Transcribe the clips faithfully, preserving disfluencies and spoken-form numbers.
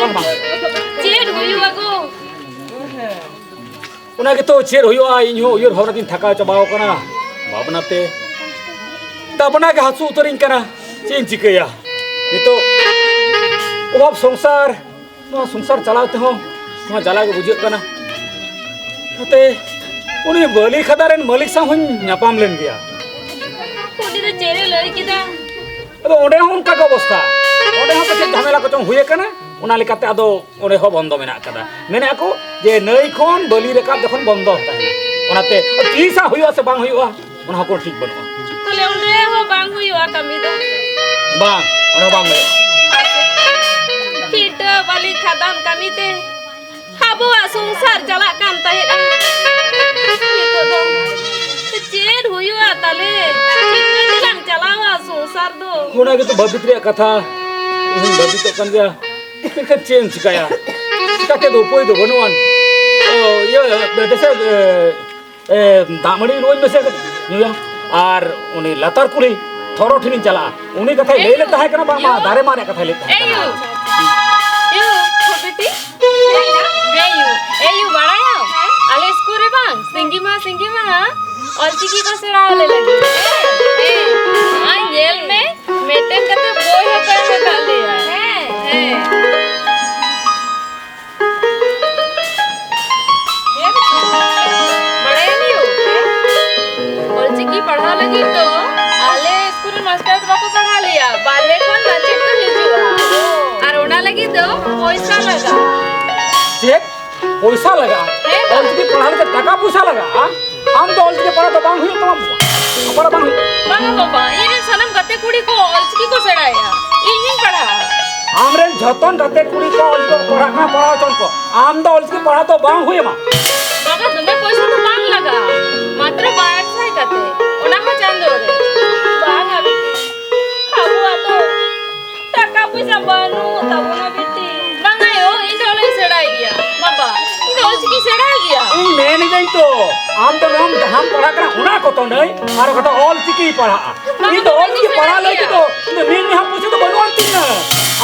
ᱵᱟᱝ, ᱵᱟᱝ᱾ ᱪᱮᱫ ᱦᱩᱭᱩᱜᱼᱟ ᱜᱚ? ᱚᱱᱟ ᱜᱮᱛᱚ ᱪᱮᱫ ᱦᱩᱭᱩᱜᱼᱟ, ᱤᱧ ᱦᱚᱸ ᱩᱭᱦᱟᱹᱨ ᱵᱷᱟᱵᱽᱱᱟ ᱛᱤᱧ ᱛᱷᱟᱠᱟᱣ ᱪᱟᱵᱟᱣ ᱠᱟᱱᱟ ᱵᱷᱟᱵᱽᱱᱟ ᱛᱮ᱾ ᱵᱷᱟᱵᱽᱱᱟ ᱜᱮ ᱦᱟᱹᱥᱩ ᱩᱛᱟᱹᱨᱤᱧ ᱠᱟᱱᱟ, ᱪᱮᱫ ᱤᱧ ᱪᱤᱠᱟᱹᱭᱟ ᱱᱤᱛᱚᱜ? ᱚᱵᱷᱟᱵ ᱥᱚᱝᱥᱟᱨ, ᱱᱚᱣᱟ ᱥᱚᱝᱥᱟᱨ ᱪᱟᱞᱟᱣ ᱛᱮᱦᱚᱸ ᱱᱚᱣᱟ ᱡᱟᱞᱟ ᱜᱮ ᱵᱩᱡᱷᱟᱹᱜ ᱠᱟᱱᱟ᱾ ᱱᱚᱛᱮ ᱩᱱᱤ ᱵᱟᱹᱞᱤ ᱠᱷᱟᱫᱟ ᱨᱮᱱ ᱢᱟᱹᱞᱤᱠ ᱥᱟᱶ ᱦᱚᱸᱧ ᱧᱟᱯᱟᱢ ᱞᱮᱱ ᱜᱮᱭᱟ᱾ ᱩᱱᱤ ᱫᱚ ᱪᱮᱫ ᱮ ᱞᱟᱹᱭ ᱠᱮᱫᱟ? ᱟᱫᱚ ᱚᱸᱰᱮ ᱦᱚᱸ ᱚᱱᱠᱟ ᱜᱮ ᱚᱵᱚᱥᱛᱷᱟ, ᱚᱸᱰᱮ ᱦᱚᱸ ᱠᱟᱹᱴᱤᱡ ᱡᱷᱟᱢᱮᱞᱟ ᱠᱚᱪᱚᱝ ᱦᱩᱭ ᱟᱠᱟᱱᱟ, ᱚᱱᱟ ᱞᱮᱠᱟᱛᱮ ᱟᱫᱚ ᱚᱸᱰᱮ ᱦᱚᱸ ᱵᱚᱱᱫᱚ ᱢᱮᱱᱟᱜ ᱟᱠᱟᱫᱟ᱾ ᱢᱮᱱᱮᱫ ᱟᱠᱚ ᱡᱮ ᱱᱟᱹᱭ ᱠᱷᱚᱱ ᱵᱟᱹᱞᱤ ᱨᱟᱠᱟᱵ ᱡᱚᱠᱷᱚᱱ ᱵᱚᱱᱫᱚ ᱛᱟᱦᱮᱱᱟ, ᱚᱱᱟᱛᱮ ᱛᱤᱥ ᱦᱟᱸᱜ ᱦᱩᱭᱩᱜᱼᱟ ᱥᱮ ᱵᱟᱝ ᱦᱩᱭᱩᱜᱼᱟ, ᱚᱱᱟ ᱦᱚᱸ ᱠᱳᱱᱳ ᱴᱷᱤᱠ ᱵᱟᱹᱱᱩᱜᱼᱟ᱾ ᱛᱟᱦᱞᱮ ᱚᱸᱰᱮ ᱦᱚᱸ ᱵᱟᱝ ᱦᱩᱭᱩᱜᱼᱟ ᱠᱟᱹᱢᱤ ᱫᱚ? ᱵᱟᱝ, ᱚᱸᱰᱮ ᱦᱚᱸ ᱵᱟᱝ ᱦᱩᱭᱩᱜᱼᱟ᱾ ᱤᱴᱟᱹ ᱵᱟᱹᱞᱤ ᱠᱷᱟᱫᱟᱱ ᱠᱟᱹᱢᱤ ᱛᱮ ᱟᱵᱚᱣᱟᱜ ᱥᱚᱝᱥᱟᱨ ᱪᱟᱞᱟᱜ ᱠᱟᱱ ᱛᱟᱦᱮᱸᱫᱼᱟ᱾ ᱱᱤᱛᱚᱜ ᱫᱚ ᱪᱮᱫ ᱦᱩᱭᱩᱜᱼᱟ ᱛᱟᱞᱮ? ᱪᱤᱠᱟᱹ ᱛᱮᱞᱟᱝ ᱪᱟᱞᱟᱣᱟ ᱥᱚᱝᱥᱟᱨ ᱫᱚ? ᱚᱱᱟ ᱜᱮᱛᱚ ᱵᱷᱟᱹᱵᱤᱛ ᱨᱮᱭᱟᱜ ᱠᱟᱛᱷᱟ᱾ ᱤᱧ ᱦᱚᱸᱧ ᱵᱷᱟᱹᱵᱤᱛᱚᱜ ᱠᱟᱱ ᱜᱮᱭᱟ᱾ ᱢᱮᱱᱠᱷᱟᱱ ᱪᱮᱫ ᱮᱢ ᱪᱤᱠᱟᱹᱭᱟ? ᱪᱤᱠᱟᱹ ᱛᱮᱫᱚ ᱩᱯᱟᱹᱭ ᱫᱚ ᱵᱟᱹᱱᱩᱜᱼᱟᱱ᱾ ᱚ, ᱤᱭᱟᱹ, ᱫᱮᱥᱮ, ᱮ, ᱮ, ᱫᱟᱜ ᱢᱟᱹᱰᱤ ᱨᱩᱣᱟᱹᱧ ᱢᱮᱥᱮ ᱠᱟᱹᱴᱤᱡ ᱧᱩᱭᱟ᱾ ᱟᱨ ᱩᱱᱤ ᱞᱟᱛᱟᱨ ᱠᱩᱞᱦᱤ ᱛᱷᱚᱨᱚ ᱴᱷᱮᱱᱤᱧ ᱪᱟᱞᱟᱜᱼᱟ᱾ ᱩᱱᱤ ᱠᱟᱛᱷᱟᱭ ᱞᱟᱹᱭ ᱞᱮᱫ ᱛᱟᱦᱮᱸ ᱠᱟᱱᱟ, ᱵᱟᱝ, ᱵᱟᱝ, ᱫᱟᱨᱮ ᱢᱟᱜ ᱨᱮᱭᱟᱜ ᱠᱟᱛᱷᱟᱭ ᱞᱟᱹᱭ ᱛᱟᱦᱮᱸ ᱠᱟᱱᱟ᱾ ᱮᱭᱩ, ᱵᱤᱴᱤ, ᱮᱭᱩ, ᱮᱭᱩ, ᱵᱟᱲᱟᱭᱟᱢ? ᱟᱞᱮ ᱥᱠᱩᱞ ᱨᱮ ᱵᱟᱝ, ᱥᱤᱸᱜᱤ ᱢᱟ, ᱥᱤᱸᱜᱤ ᱢᱟ, ᱚᱞᱪᱤᱠᱤ ᱠᱚ ᱥᱮᱬᱟ ᱟᱞᱮ ᱞᱟᱹᱜᱤᱫ᱾ ᱦᱮᱸ, ᱟᱨ ᱧᱮᱞ ᱢᱮ, ᱢᱤᱫᱴᱮᱱ ᱠᱟᱛᱮ ᱵᱳᱭ ᱦᱚᱸᱠᱚ ᱮᱢ ᱟᱠᱟᱫ ᱞᱮᱭᱟ᱾ ᱦᱮᱸ᱾ ᱦᱮᱸ᱾ ᱵᱟᱲᱟᱭᱟᱢ ᱭᱩ? ᱚᱞᱪᱤᱠᱤ ᱯᱟᱲᱦᱟᱣ ᱞᱟᱹᱜᱤᱫ ᱫᱚ ᱟᱞᱮ ᱥᱠᱩᱞ ᱨᱮ ᱢᱟᱥᱴᱟᱨ ᱫᱚ ᱵᱟᱠᱚ ᱯᱟᱲᱦᱟᱣ ᱞᱮᱭᱟ, ᱵᱟᱨᱦᱮ ᱠᱷᱚᱱ ᱢᱟᱪᱮᱫ ᱠᱚ ᱦᱤᱡᱩᱜᱼᱟ᱾ ᱟᱨ ᱚᱱᱟ ᱞᱟᱹᱜᱤᱫ ᱫᱚ ᱯᱚᱭᱥᱟ ᱞᱟᱜᱟᱜᱼᱟ᱾ ᱪᱮᱫ? ᱯᱚᱭᱥᱟ ᱞᱟᱜᱟᱜᱼᱟ? ᱦᱮᱸ, ᱵᱟ- ᱚᱞᱪᱤᱠᱤ ᱯᱟᱲᱦᱟᱣ ᱞᱟᱹᱜᱤᱫ ᱴᱟᱠᱟ ᱯᱚᱭᱥᱟ ᱞᱟᱜᱟᱜᱼᱟ? ᱟᱢ ᱫᱚ ᱚᱞᱪᱤᱠᱤ ᱯᱟᱲᱦᱟᱣ ᱫᱚ ᱵᱟᱝ ᱦᱩᱭᱩᱜ ᱛᱟᱢᱟ, ᱯᱟᱲᱦᱟᱣ ᱵᱟᱝ ᱦᱩᱭᱩᱜᱼᱟ᱾ ᱵᱟᱝᱟ ᱵᱟᱵᱟ, ᱤᱧ ᱨᱮᱱ ᱥᱟᱱᱟᱢ ᱜᱟᱛᱮ ᱠᱩᱲᱤ ᱠᱚ ᱚᱞᱪᱤᱠᱤ ᱠᱚ ᱥᱮᱬᱟᱭᱮᱫᱼᱟ, ᱤᱧ ᱜᱤᱧ ᱯᱟᱲᱦᱟᱜᱼᱟ᱾ ᱟᱢ ᱨᱮᱱ ᱡᱷᱚᱛᱚᱱ ᱜᱟᱛᱮ ᱠᱩᱲᱤ ᱠᱚ ᱚᱞᱪᱤᱠᱤ ᱠᱚ ᱯᱟᱲᱦᱟᱜ ᱠᱟᱱᱟ, ᱯᱟᱲᱦᱟᱣ ᱦᱚᱪᱚᱱ ᱠᱚ᱾ ᱟᱢ ᱫᱚ ᱚᱞᱪᱤᱠᱤ ᱯᱟᱲᱦᱟᱣ ᱫᱚ ᱵᱟᱝ ᱦᱩᱭ ᱟᱢᱟ᱾ ᱵᱟᱵᱟ, ᱫᱚᱢᱮ ᱯᱚᱭᱥᱟ ᱫᱚ ᱵᱟᱝ ᱞᱟᱜᱟᱜᱼᱟ, ᱢᱟᱛᱨᱚ ᱵᱟᱨ ᱥᱟᱭ ᱠᱟᱛᱮ, ᱚᱱᱟ ᱦᱚᱸ ᱪᱟᱸᱫᱚ ᱨᱮ᱾ ᱵᱟᱝᱟ ᱵᱤᱴᱤ, ᱟᱵᱚᱣᱟᱜ ᱫᱚ ᱴᱟᱠᱟ ᱯᱚᱭᱥᱟ ᱵᱟᱹᱱᱩᱜ ᱛᱟᱵᱚᱱᱟ ᱵᱤᱴᱤ᱾ ᱵᱟᱝ ᱟᱭᱳ, ᱤᱧ ᱫᱚ ᱚᱞᱤᱧ ᱥᱮᱬᱟᱭ ᱜᱮᱭᱟ᱾ ᱵᱟᱵᱟ, ᱤᱧ ᱫᱚ ᱚᱞᱪᱤᱠᱤ ᱥᱮᱬᱟᱭ ᱜᱮᱭᱟ᱾ ᱤᱧ ᱢᱮᱱ ᱤᱫᱟᱹᱧ ᱛᱚ, ᱟᱢ ᱫᱚ ᱱᱚᱣᱟᱢ ᱡᱟᱦᱟᱸᱢ ᱯᱟᱲᱦᱟᱜ ᱠᱟᱱᱟ ᱚᱱᱟ ᱠᱚ ᱛᱚ ᱱᱟᱹᱭ, ᱟᱨ ᱚᱠᱟ ᱫᱚ ᱚᱞᱪᱤᱠᱤ ᱯᱟᱲᱦᱟᱜᱼᱟ᱾ ᱵᱟᱝ, ᱤᱧ ᱫᱚ ᱵᱟᱵᱟ, ᱚᱞᱪᱤᱠᱤ ᱤᱧ ᱯᱟᱲᱦᱟᱜ ᱥᱮᱬᱟᱭ ᱞᱟᱹᱭ ᱜᱮᱭᱟ᱾ ᱛᱮᱫᱚ ᱤᱧ ᱫᱚ ᱢᱤᱫ ᱱᱤᱦᱟᱹ ᱯᱩᱭᱥᱟᱹ ᱫᱚ ᱵᱟᱹᱱᱩᱜ ᱟᱱ ᱛᱤᱧᱟ᱾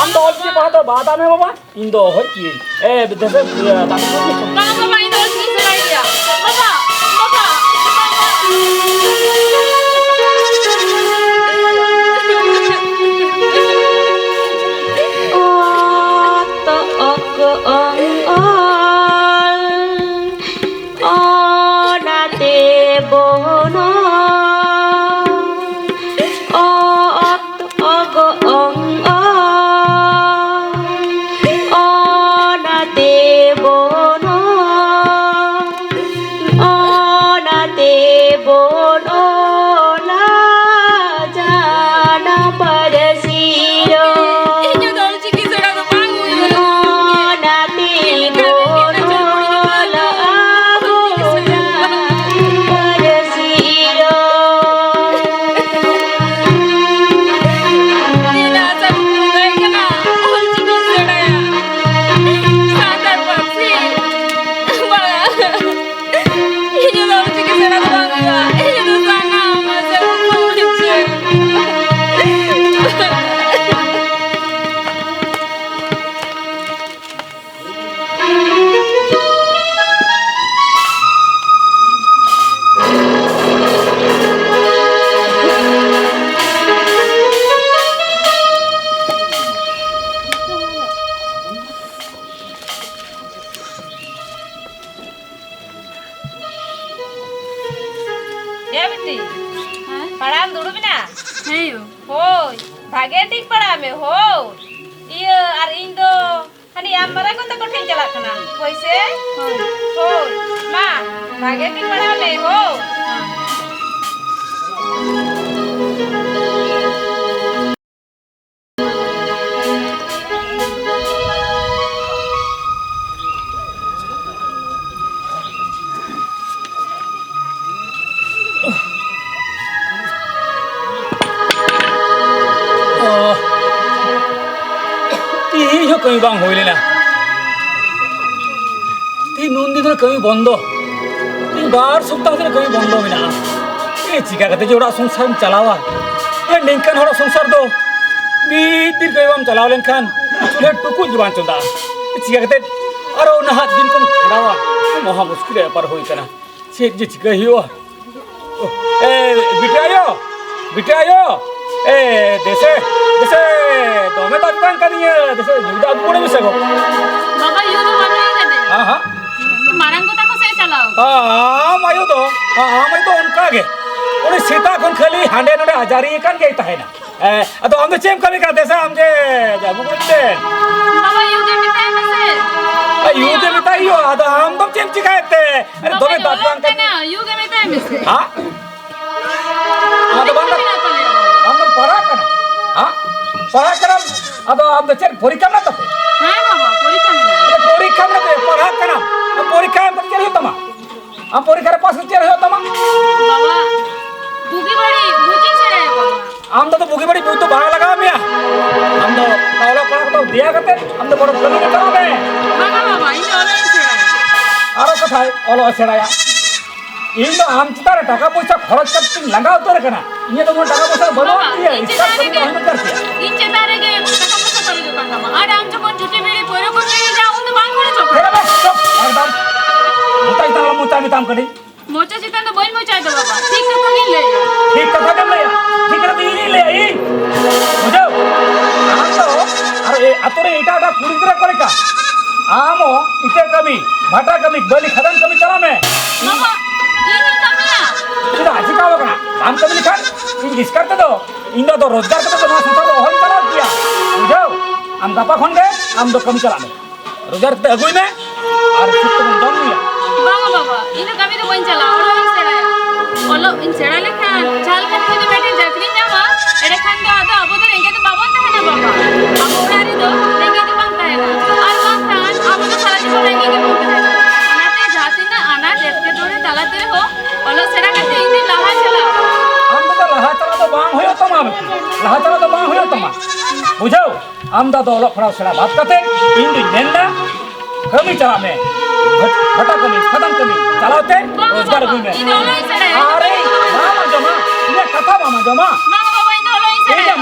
ᱟᱢ ᱫᱚ ᱚᱞ ᱪᱤᱠᱤ ᱯᱟᱲᱦᱟᱣ ᱫᱚ ᱵᱟᱫ ᱟᱢ ᱦᱮ ᱵᱟᱵᱟ, ᱤᱧ ᱫᱚ ᱚᱦᱚᱧ ᱪᱤᱠᱟᱹᱭᱟᱹᱧ᱾ ᱮ, ᱫᱮᱥᱮ, ᱤᱭᱟᱹ, ᱫᱟᱠᱟ ᱠᱚ ᱤᱥᱤᱱ ᱠᱟᱱᱟ? ᱵᱟᱝ, ᱵᱟᱵᱟ, ᱤᱧ ᱫᱚ ᱚᱞ ᱪᱤᱠᱤᱧ ᱥᱮᱬᱟᱭ ᱜᱮᱭᱟ᱾ ᱵᱟᱵᱟ, ᱵᱟᱵᱟ, ᱵᱟᱵᱟ᱾ ᱚ, ᱛᱚ, ᱚᱠ, ᱚᱝ, ᱚᱞ᱾ ᱚᱱᱟᱛᱮ ᱵᱚᱱᱚ, ᱚ, ᱚᱛ, ᱚᱜ, ᱚᱝ, ᱚ, ᱚᱱᱟᱛᱮ ᱵᱚᱱᱚ, ᱚᱱᱟᱛᱮ ᱵᱚᱱᱚ, ᱞᱟᱡᱟᱱᱟ ᱯᱟᱹᱨᱥᱤ ᱨᱚᱲ᱾ ᱚᱱᱟᱛᱮ ᱵᱚᱱ ᱚᱞᱟ ᱟᱵᱚᱱᱟᱜ ᱯᱟᱹᱨᱥᱤ ᱨᱚᱲ᱾ ᱤᱧ ᱫᱚ ᱚᱞ ᱪᱤᱠᱤ ᱥᱮᱬᱟ ᱫᱚ ᱵᱟᱝ ᱦᱩᱭᱩᱜᱼᱟ᱾ ᱤᱧ ᱫᱚ ᱥᱟᱱᱟᱢ ᱥᱮ ᱩᱱᱠᱩ ᱦᱩᱰᱤᱧ ᱥᱮ᱾ ᱮ ᱵᱤᱴᱤ, ᱦᱮᱸ? ᱯᱟᱲᱦᱟᱣ ᱮᱢ ᱫᱩᱲᱩᱵ ᱮᱱᱟ? ᱦᱮᱸ ᱭᱳ᱾ ᱦᱳᱭ, ᱵᱷᱟᱜᱮ ᱴᱷᱤᱠ ᱯᱟᱲᱦᱟᱜ ᱢᱮ, ᱦᱳᱭ᱾ ᱤᱭᱟᱹ, ᱟᱨ ᱤᱧ ᱫᱚ ᱦᱟᱹᱱᱤ ᱟᱢ ᱢᱟᱨᱟᱝ ᱜᱚ ᱛᱟᱠᱚ ᱴᱷᱮᱱ ᱪᱟᱞᱟᱜ ᱠᱟᱱᱟ᱾ ᱦᱳᱭ ᱥᱮ? ᱦᱳᱭ᱾ ᱦᱳᱭ, ᱢᱟ, ᱵᱷᱟᱜᱮ ᱴᱷᱤᱠ ᱯᱟᱲᱦᱟᱜ ᱢᱮ, ᱦᱳᱭ᱾ ᱦᱮᱸ᱾ ᱚ, ᱛᱤᱦᱤᱧ ᱦᱚᱸ ᱠᱟᱹᱢᱤ ᱵᱟᱝ ᱦᱩᱭ ᱞᱮᱱᱟ᱾ ᱛᱤᱦᱤᱧ ᱱᱩᱱ ᱫᱤᱱ ᱫᱷᱚᱨᱮ ᱠᱟᱹᱢᱤ ᱵᱚᱱᱫᱚ᱾ ᱛᱤᱦᱤᱧ ᱵᱟᱨ ᱥᱚᱯᱛᱟᱦᱚ ᱫᱷᱚᱨᱮ ᱠᱟᱹᱢᱤ ᱵᱚᱱᱫᱚ ᱢᱮᱱᱟᱜᱼᱟ᱾ ᱮ, ᱪᱤᱠᱟ ᱠᱟᱛᱮ ᱡᱮ ᱚᱲᱟᱜ ᱥᱚᱝᱥᱟᱨᱮᱢ ᱪᱟᱞᱟᱣᱟ? ᱮ, ᱱᱤᱝᱠᱟᱱ ᱦᱚᱲᱟᱜ ᱥᱚᱝᱥᱟᱨ ᱫᱚ ᱢᱤᱫ ᱫᱤᱱ ᱠᱚᱭᱚᱜ ᱵᱟᱢ ᱪᱟᱞᱟᱣ ᱞᱮᱱᱠᱷᱟᱱ ᱪᱩᱞᱦᱟᱹ ᱴᱩᱠᱩᱡ ᱜᱮ ᱵᱟᱝ ᱪᱚᱸᱫᱟᱜᱼᱟ᱾ ᱪᱤᱠᱟᱹ ᱠᱟᱛᱮ ᱟᱨᱚ ᱱᱟᱦᱟᱜ ᱫᱤᱱ ᱠᱚᱢ ᱠᱷᱟᱸᱰᱟᱣᱟ? ᱢᱚᱦᱟ ᱢᱩᱥᱠᱤᱞ ᱨᱮ ᱵᱮᱯᱟᱨ ᱦᱩᱭ ᱠᱟᱱᱟ᱾ ᱪᱮᱫ ᱡᱮ ᱪᱤᱠᱟᱹᱭ ᱦᱩᱭᱩᱜᱼᱟ? ᱮ, ᱵᱤᱴᱤ ᱟᱭᱳ, ᱵᱤᱴᱤ ᱟᱭᱳ, ᱮ, ᱫᱮᱥᱮ, ᱫᱮᱥᱮ, ᱫᱚᱢᱮ ᱫᱟᱜ ᱠᱟᱱ ᱠᱟᱱᱤᱧᱟᱹ, ᱫᱮᱥᱮ, ᱧᱩ ᱫᱟᱜ ᱟᱹᱜᱩ ᱠᱚᱲᱮ ᱢᱮᱥᱮ ᱜᱚ᱾ ᱵᱟᱵᱟ, ᱭᱩ ᱫᱚ ᱵᱟᱹᱱᱩᱭ ᱠᱟᱫᱮᱭᱟ᱾ ᱦᱮᱸ, ᱦᱮᱸ᱾ ᱢᱟᱨᱟᱝ ᱜᱚ ᱛᱟᱠᱚ ᱥᱮᱫ ᱮ ᱪᱟᱞᱟᱣ ᱠᱟᱱᱟ᱾ ᱟᱢ ᱟᱭᱳ ᱫᱚ, ᱟᱢ ᱟᱭᱳ ᱫᱚ ᱚᱱᱠᱟ ᱜᱮ᱾ ᱩᱱᱤ ᱥᱮᱛᱟᱜ ᱠᱷᱚᱱ ᱠᱷᱟᱹᱞᱤ ᱦᱟᱸᱰᱮ ᱱᱚᱰᱮ ᱦᱟᱡᱟᱨᱤ ᱟᱠᱟᱱ ᱜᱮᱭ ᱛᱟᱦᱮᱱᱟ᱾ ᱮ, ᱟᱫᱚ ᱟᱢ ᱫᱚ ᱪᱮᱫ ᱮᱢ ᱠᱟᱹᱢᱤ ᱠᱟᱱᱟ? ᱫᱮᱥᱮ ᱟᱢ ᱡᱮ ᱡᱟᱹᱜᱩ ᱠᱚ ᱪᱮᱫ? ᱵᱟᱵᱟ, ᱭᱩ ᱜᱮ ᱢᱮᱛᱟᱭ ᱢᱮᱥᱮ᱾ ᱮ, ᱭᱩ ᱜᱮ ᱢᱮᱛᱟᱭ ᱦᱩᱭᱩᱜᱼᱟ, ᱟᱫᱚ ᱟᱢ ᱫᱚᱢ ᱪᱮᱫ ᱮᱢ ᱪᱤᱠᱟᱭᱮᱫ ᱛᱮ? ᱟᱨᱮ, ᱵᱟᱵᱟ, ᱫᱚᱢᱮ ᱫᱟᱜ ᱡᱚᱨᱚᱜ ᱵᱟᱝ ᱠᱟᱱᱟ᱾ ᱠᱟᱱᱟ, ᱭᱩ ᱜᱮ ᱢᱮᱛᱟᱭ ᱢᱮᱥᱮ᱾ ᱦᱟ? ᱟᱢ ᱫᱚ ᱵᱟᱝ ᱪᱮᱫ ᱠᱟᱹᱢᱤ ᱢᱮᱱᱟᱜ ᱛᱟᱞᱮᱭᱟ, ᱵᱟᱵᱟ? ᱟᱢ ᱫᱚᱢ ᱯᱟᱲᱦᱟᱜ ᱠᱟᱱᱟ? ᱦᱟ? ᱯᱟᱲᱦᱟᱜ ᱠᱟᱱᱟᱢ? ᱟᱫᱚ ᱟᱢ ᱫᱚ ᱪᱮᱫ ᱯᱚᱨᱤᱠᱠᱷᱟ ᱢᱮᱱᱟᱜ ᱛᱟᱯᱮ? ᱦᱮᱸ ᱵᱟᱵᱟ, ᱯᱚᱨᱤᱠᱠᱷᱟ ᱢᱮᱱᱟᱜᱼᱟ᱾ ᱟᱫᱚ ᱯᱚᱨᱤᱠᱠᱷᱟ ᱢᱮᱱᱟᱜ ᱛᱟᱯᱮ, ᱯᱟᱲᱦᱟᱜ ᱠᱟᱱᱟᱢ? ᱟᱢ ᱯᱚᱨᱤᱠᱠᱷᱟ ᱮᱢ ᱠᱟᱛᱮ ᱪᱮᱫ ᱦᱩᱭᱩᱜ ᱛᱟᱢᱟ? ᱟᱢ ᱯᱚᱨᱤᱠᱠᱷᱟ ᱨᱮ ᱯᱟᱥ ᱠᱟᱛᱮ ᱪᱮᱫ ᱦᱩᱭᱩᱜ ᱛᱟᱢᱟ? ᱵᱟᱵᱟ, ᱵᱩᱜᱤ ᱵᱟᱹᱲᱤᱡ ᱵᱩᱡᱽ ᱤᱧ ᱥᱮᱬᱟᱭᱟ, ᱵᱟᱵᱟ᱾ ᱟᱢ ᱫᱚ ᱵᱩᱜᱤ ᱵᱟᱹᱲᱤᱡ ᱵᱩᱡᱽ ᱫᱚ ᱵᱟᱝ ᱞᱟᱜᱟᱣ ᱢᱮᱭᱟ᱾ ᱟᱢ ᱫᱚ ᱚᱞᱚᱜ ᱯᱟᱲᱦᱟᱜ ᱠᱚᱫᱚ ᱫᱮᱭᱟ ᱠᱟᱛᱮ ᱟᱢ ᱫᱚ ᱵᱚᱨᱚᱝ ᱠᱟᱹᱢᱤ ᱜᱮ ᱪᱟᱞᱟᱜ ᱢᱮ᱾ ᱵᱟᱝᱟ ᱵᱟᱵᱟ, ᱤᱧ ᱫᱚ ᱚᱞᱚᱜ ᱤᱧ ᱥᱮᱬᱟᱭᱟ᱾ ᱟᱨᱚ ᱠᱟᱛᱷᱟᱭ ᱚᱞᱚᱜ ᱮ ᱥᱮᱬᱟᱭᱟ᱾ ᱤᱧ ᱫᱚ ᱟᱢ ᱪᱮᱛᱟᱱ ᱨᱮ ᱴᱟᱠᱟ ᱯᱚᱭᱥᱟ ᱠᱷᱚᱨᱚᱪ ᱠᱟᱛᱮ ᱤᱧ ᱞᱟᱸᱜᱟ ᱩᱛᱟᱹᱨ ᱟᱠᱟᱱᱟ᱾ ᱤᱧᱟᱹᱜ ᱫᱚ ᱩᱱᱟᱹᱜ ᱴᱟᱠᱟ ᱯᱚᱭᱥᱟ ᱫᱚ ᱵᱟᱹᱱᱩᱜ ᱵᱟᱵᱟ, ᱛᱤᱧᱟᱹ, ᱤᱧ ᱮᱥᱠᱟᱨ ᱪᱮᱛᱟᱱ ᱠᱟᱹᱢᱤ ᱫᱚ ᱨᱮᱜᱮ, ᱵᱟᱹᱧ ᱫᱚᱨᱠᱟᱨ ᱠᱮᱭᱟ᱾ ᱤᱧ ᱪᱮᱛᱟᱱ ᱨᱮᱜᱮ ᱴᱟᱠᱟ ᱯᱚᱭᱥᱟ ᱠᱷᱚᱨᱚᱪᱚᱜ ᱠᱟᱱ ᱛᱟᱢᱟ᱾ ᱟᱨ ᱟᱢ ᱡᱚᱠᱷᱚᱱ ᱪᱩᱴᱤ ᱵᱤᱲᱤ ᱯᱟᱹᱣᱨᱟᱹ ᱠᱚᱢ ᱧᱩᱭᱮᱫᱟ, ᱩᱱ ᱫᱚ ᱵᱟᱝ ᱠᱷᱚᱨᱚᱪᱚᱜ ᱠᱟᱱᱟ᱾ ᱦᱮᱸ ᱵᱟᱵᱟ, ᱪᱩᱯ, ᱮᱠᱫᱚᱢ᱾ ᱢᱚᱪᱟ ᱪᱮᱛᱟᱱ ᱟᱞᱚᱢ ᱢᱚᱪᱟ ᱢᱮᱛᱟᱢ ᱠᱟᱹᱱᱟᱹᱧ᱾ ᱢᱚᱪᱟ ᱪᱮᱛᱟᱱ ᱫᱚ ᱵᱟᱹᱧ ᱢᱚᱪᱟᱭ ᱫᱚ ᱵᱟᱵᱟ, ᱴᱷᱤᱠ ᱠᱟᱛᱷᱟ ᱜᱤᱧ ᱞᱟᱹᱭᱟ᱾ ᱴᱷᱤᱠ ᱠᱟᱛᱷᱟ ᱜᱮᱢ ᱞᱟᱹᱭᱟ, ᱴᱷᱤᱠ ᱠᱟᱛᱷᱟ ᱫᱚ ᱤᱧᱤᱧ ᱞᱟᱹᱭᱟ, ᱤᱧ᱾ ᱵᱩᱡᱷᱟᱹᱣ? ᱟᱢ ᱫᱚ ᱟᱨ ᱮ-, ᱟᱛᱳ ᱨᱮ ᱮᱴᱟᱜ ᱮᱴᱟᱜ ᱠᱩᱲᱤ ᱜᱤᱫᱽᱨᱟᱹ ᱠᱚ ᱞᱮᱠᱟ ᱟᱢ ᱦᱚᱸ ᱤᱴᱟᱹ ᱠᱟᱹᱢᱤ, ᱵᱷᱟᱴᱟ ᱠᱟᱹᱢᱤ, ᱵᱟᱹᱞᱤ ᱠᱷᱟᱫᱟᱱ ᱠᱟᱹᱢᱤ ᱪᱟᱞᱟᱜ ᱢᱮ᱾ ᱵᱟᱵᱟ, ᱤᱧᱤᱧ ᱠᱟᱹᱢᱤᱭᱟ᱾ ᱪᱮᱫᱟᱜ ᱪᱤᱠᱟᱹᱣ ᱠᱟᱱᱟ? ᱵᱟᱢ ᱠᱟᱹᱢᱤ ᱞᱮᱠᱷᱟᱱ ᱤᱧ ᱮᱥᱠᱟᱨ ᱛᱮᱫᱚ, ᱤᱧ ᱫᱚ ᱟᱫᱚ ᱨᱳᱡᱽᱜᱟᱨ ᱠᱟᱛᱮ ᱫᱚ ᱱᱚᱣᱟ ᱥᱚᱝᱥᱟᱨ ᱫᱚ ᱚᱦᱚᱧ ᱪᱟᱞᱟᱣ ᱠᱮᱭᱟ᱾ ᱵᱩᱡᱷᱟᱹᱣ? ᱟᱢ ᱜᱟᱯᱟ ᱠᱷᱚᱱ ᱜᱮ ᱟᱢ ᱫᱚ ᱠᱟᱹᱢᱤ ᱪᱟᱞᱟᱜ ᱢᱮ᱾ ᱨᱳᱡᱽᱜᱟᱨ ᱠᱟᱛᱮ ᱟᱹᱜᱩᱭ ᱢᱮ ᱟᱨ ᱥᱩᱠ ᱛᱮᱵᱚᱱ ᱡᱚᱢ ᱧᱩᱭᱟ᱾ ᱵᱟᱝᱟ ᱵᱟᱵᱟ, ᱤᱧ ᱫᱚ ᱠᱟᱹᱢᱤ ᱫᱚ ᱵᱟᱹᱧ ᱪᱟᱞᱟᱜᱼᱟ, ᱚᱞᱚᱜ ᱤᱧ ᱥᱮᱬᱟᱭᱟ᱾ ᱚᱞᱚᱜ ᱤᱧ ᱥᱮᱬᱟ ᱞᱮᱠᱷᱟᱱ ᱡᱟᱦᱟᱸ ᱞᱮᱠᱟ ᱛᱮ ᱡᱩᱫᱤ ᱢᱤᱫᱴᱮᱱ ᱪᱟᱹᱠᱨᱤᱧ ᱧᱟᱢᱟ, ᱮᱸᱰᱮᱠᱷᱟᱱ ᱫᱚ ᱟᱫᱚ ᱟᱵᱚ ᱫᱚ ᱨᱮᱸᱜᱮᱡ ᱫᱚ ᱵᱟᱵᱚᱱ ᱛᱟᱦᱮᱱᱟ ᱵᱟᱵᱟ᱾ ᱟᱵᱚ ᱚᱲᱟᱜ ᱨᱮᱫᱚ ᱨᱮᱸᱜᱮᱡ ᱫᱚ ᱵᱟᱝ ᱛᱟᱦᱮᱱᱟ, ᱟᱨ ᱵᱟᱝᱠᱷᱟᱱ ᱟᱵᱚ ᱫᱚ ᱥᱟᱨᱟ ᱡᱤᱵᱚᱱ ᱨᱮᱸᱜᱮᱡ ᱜᱮᱵᱚᱱ ᱛᱟᱦᱮᱱᱟ᱾ ᱚᱱᱟᱛᱮ ᱡᱟᱦᱟᱸ ᱛᱤᱱᱟᱹᱜ ᱟᱱᱟᱴ ᱮᱴᱠᱮᱴᱚᱬᱮ ᱛᱟᱞᱟ ᱛᱮ ᱨᱮᱦᱚᱸ ᱚᱞᱚᱜ ᱥᱮᱬᱟ ᱠᱟᱛᱮ ᱤᱧ ᱫᱚᱧ ᱞᱟᱦᱟ ᱪᱟᱞᱟᱜᱼᱟ᱾ ᱟᱢ ᱫᱚ ᱞᱟᱦᱟ ᱪᱟᱞᱟᱜ ᱫᱚ ᱵᱟᱝ ᱦᱩᱭᱩᱜ ᱛᱟᱢᱟ, ᱞᱟᱦᱟ ᱪᱟᱞᱟᱜ ᱫᱚ ᱵᱟᱝ ᱦᱩᱭᱩᱜ ᱛᱟᱢᱟ, ᱵᱩᱡᱷᱟᱹᱣ? ᱟᱢ ᱫᱚ ᱟᱫᱚ ᱚᱞᱚᱜ ᱯᱟᱲᱦᱟᱣ ᱥᱮᱬᱟ ᱵᱟᱫ ᱠᱟᱛᱮ ᱤᱧ ᱫᱩᱧ ᱢᱮᱱᱫᱟ, ᱠᱟᱹᱢᱤ ᱪᱟᱞᱟᱜ ᱢᱮ᱾ ᱵᱷᱟᱴ-, ᱵᱷᱟᱴᱟ ᱠᱟᱹᱢᱤ, ᱠᱷᱟᱫᱟᱱ ᱠᱟᱹᱢᱤ ᱪᱟᱞᱟᱣ ᱛᱮ ᱵᱟᱝ, ᱨᱳᱡᱽᱜᱟᱨ ᱵᱟᱝ, ᱟᱹᱜᱩᱭ ᱢᱮ᱾ ᱤᱧ ᱫᱚ ᱚᱞᱚᱜ ᱤᱧ ᱥᱮᱬᱟᱭᱟ᱾ ᱟᱨᱮ, ᱵᱟᱢ ᱟᱸᱡᱚᱢᱟ? ᱤᱧᱟᱹᱜ ᱠᱟᱛᱷᱟ ᱵᱟᱢ ᱟᱸᱡᱚᱢᱟ? ᱵᱟᱝ, ᱵᱟᱵᱟ, ᱤᱧ ᱫᱚ ᱚᱞᱚᱜ ᱤᱧ ᱤᱧᱟᱹᱜ ᱥᱮᱬᱟᱭᱟ᱾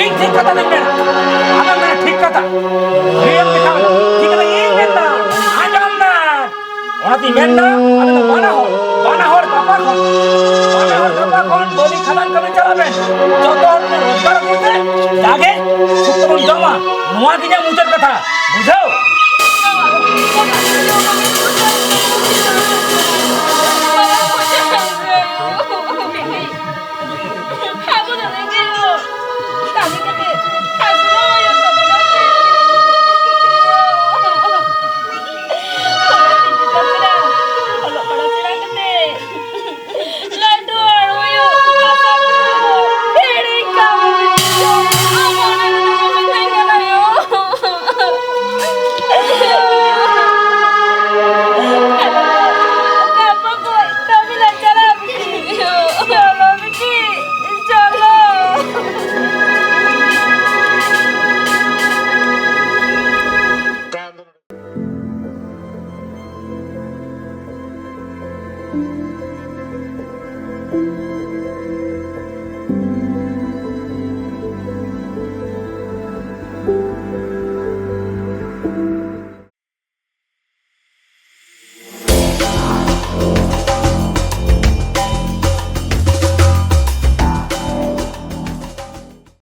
ᱤᱧ ᱴᱷᱤᱠ ᱠᱟᱛᱷᱟ ᱫᱚᱧ ᱢᱮᱱᱟ᱾ ᱟᱢᱮᱢ ᱢᱮᱱᱟ ᱴᱷᱤᱠ ᱠᱟᱛᱷᱟ᱾ ᱤᱧ ᱢᱮᱱᱟ ᱴᱷᱤᱠ ᱠᱟᱛᱷᱟ᱾ ᱤᱧ ᱢᱮᱱᱫᱟ, ᱟᱸᱡᱚᱢ ᱢᱮ᱾ ᱚᱱᱟᱛᱤᱧ ᱢᱮᱱᱫᱟ, ᱟᱯᱮ ᱫᱚ ᱵᱟᱱᱟ ᱦᱚᱲ, ᱵᱟᱱᱟ ᱦᱚᱲ ᱜᱟᱯᱟ ᱠᱷᱚᱱ, ᱵᱟᱱᱟ ᱦᱚᱲ ᱜᱟᱯᱟ ᱠᱷᱚᱱ ᱵᱟᱹᱞᱤ ᱠᱷᱟᱫᱟᱱ ᱠᱟᱹᱢᱤ ᱪᱟᱞᱟᱜ ᱵᱮᱱ᱾ ᱡᱚᱛᱚ ᱦᱚᱲ ᱠᱚ ᱨᱳᱡᱽᱜᱟᱨ ᱟᱹᱜᱩᱭ ᱛᱮ, ᱡᱟᱜᱮ ᱥᱩᱠ ᱛᱮᱵᱚᱱ ᱡᱚᱢᱟ᱾ ᱱᱚᱣᱟ ᱜᱮ ᱤᱧᱟᱹᱜ ᱢᱩᱪᱟᱹᱫ ᱠᱟᱛᱷᱟ, ᱵᱩᱡᱷᱟᱹᱣ? ᱟᱵᱚ ᱫᱚ ᱨᱮᱸᱜᱮᱡ ᱦᱚᱲ᱾ ᱠᱟᱹᱢᱤ ᱠᱟᱛᱮ ᱟᱹᱥᱩᱞᱚᱜ ᱦᱩᱭᱩᱜ ᱛᱟᱵᱚᱱᱟ᱾ ᱚᱞᱚᱜ ᱯᱟᱲᱦᱟᱜ ᱥᱮᱬᱟ ᱠᱟᱛᱮ ᱞᱟᱹᱴᱩ ᱦᱚᱲ ᱦᱩᱭᱩᱜ ᱟᱥᱟ ᱠᱚ ᱦᱤᱲᱤᱧ ᱠᱟᱜ ᱢᱮ᱾ ᱟᱢ ᱚᱱᱟ ᱠᱚᱫᱚ ᱵᱟᱢ ᱢᱮᱛᱟᱹᱧ ᱠᱟᱱᱟ ᱭᱳ᱾ ᱜᱟᱯᱟ ᱠᱷᱚᱡ ᱠᱟᱹᱢᱤ ᱞᱮ ᱪᱟᱞᱟᱜᱼᱟ ᱵᱤᱴᱤ᱾ ᱪᱚᱞᱚ ᱵᱤᱴᱤ, ᱪᱚᱞᱚ᱾